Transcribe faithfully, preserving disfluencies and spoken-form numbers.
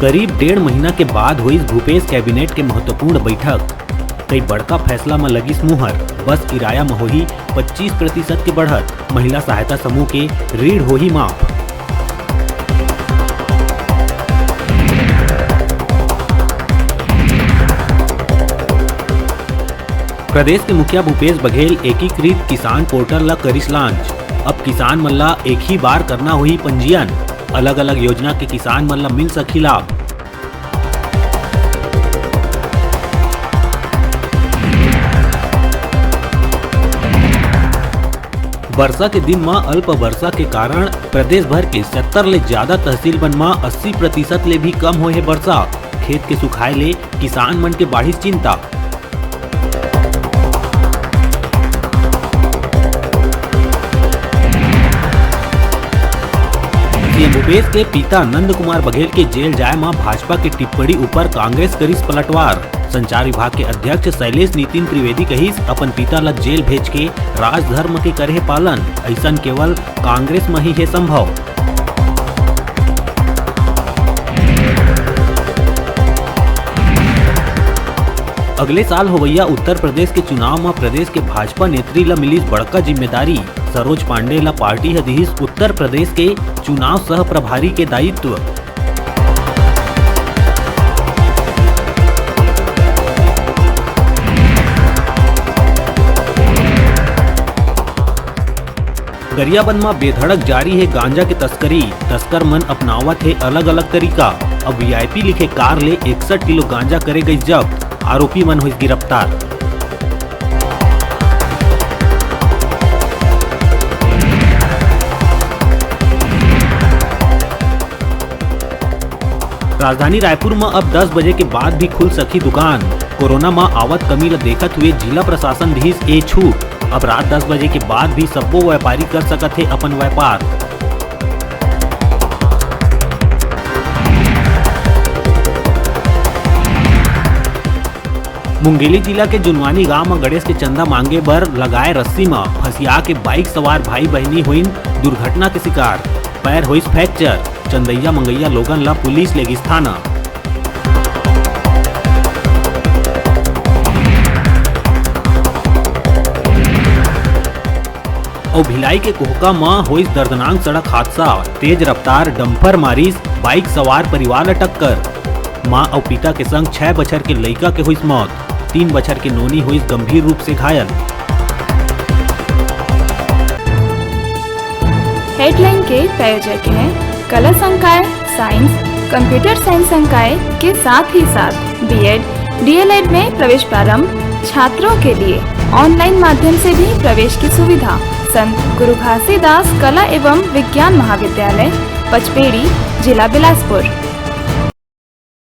करीब डेढ़ महीना के बाद होइस भूपेश कैबिनेट के महत्वपूर्ण बैठक। कई बड़का फैसला म लगिस मुहर। बस किराया म होही पच्चीस प्रतिशत के बढ़त। महिला सहायता समूह के ऋण होही माफ। प्रदेश के मुखिया भूपेश बघेल एकीकृत किसान पोर्टल ला करिस लॉन्च। अब किसान मन ला एक ही बार करना होही पंजीयन। अलग-अलग योजना के किसान मन ला मिल सकही लाभ। बरसा के दिन म अल्प वर्षा के कारण प्रदेश भर के सत्तर ले ज्यादा तहसील मन म अस्सी प्रतिशत ले भी कम होए हे बरसा। खेत के सुखाए ले किसान मन के बाढ़िस चिंता। सीएम भूपेश के पिता नंद कुमार बघेल के जेल जाए म भाजपा के टिप्पणी ऊपर कांग्रेस करिस पलटवार। संचार विभाग के अध्यक्ष शैलेश नितिन त्रिवेदी कहिस, अपन पिता ल जेल भेज के राजधर्म के करे हे पालन, अइसन केवल कांग्रेस म ही हे संभव। अगले साल होवइया उत्तर प्रदेश के चुनाव म प्रदेश के भाजपा नेत्री ल मिलिस बड़का जिम्मेदारी। सरोज पांडे ल पार्टी ह दिहिस उत्तर प्रदेश के चुनाव सह प्रभारी के दायित्व। गरियाबंद म बेधड़क जारी हे गांजा के तस्करी। तस्कर मन अपनावत हे अलग-अलग तरीका। अब वीआईपी लिखे कार ले इकसठ किलो गांजा करे गइस जब्त। आरोपी मन होइस गिरफ्तार। राजधानी रायपुर म अब दस बजे के बाद भी खुल सकही दुकान। कोरोना म आवत कमी ल देखत हुए जिला प्रशासन दिहिस ए छूट। अब रात दस बजे के बाद भी सब्बो व्यापारी कर सकत हे अपन व्यापार। मुंगेली जिला के जुनवानी गांव म गणेश के चंदा मांगे बर लगाए रस्सी म फंसिया के बाइक सवार भाई बहिनी होइन दुर्घटना के शिकार। पैर होइस फ्रैक्चर। चंदइया मंगइया लोगन ला पुलिस ले गिस थाना। अउ भिलाई के कोहका म होइस दर्दनाक सड़क हादसा। तेज रफ्तार डंपर मारिस बाइक सवार परिवार ल टक्कर। मां अउ पिता के संग छह बछर के लइका के होइस मौत। तीन बछर के नोनी होइस गंभीर रूप से घायल। हेडलाइन के प्रायोजक हैं कला संकाय, साइंस, कंप्यूटर साइंस संकाय के साथ ही साथ बीएड, डीएलएड में प्रवेश प्रारंभ। छात्रों के लिए ऑनलाइन माध्यम से भी प्रवेश की सुविधा। संत गुरु घासीदास कला एवं विज्ञान महाविद्यालय, पचपेड़ी, जिला बिलासपुर।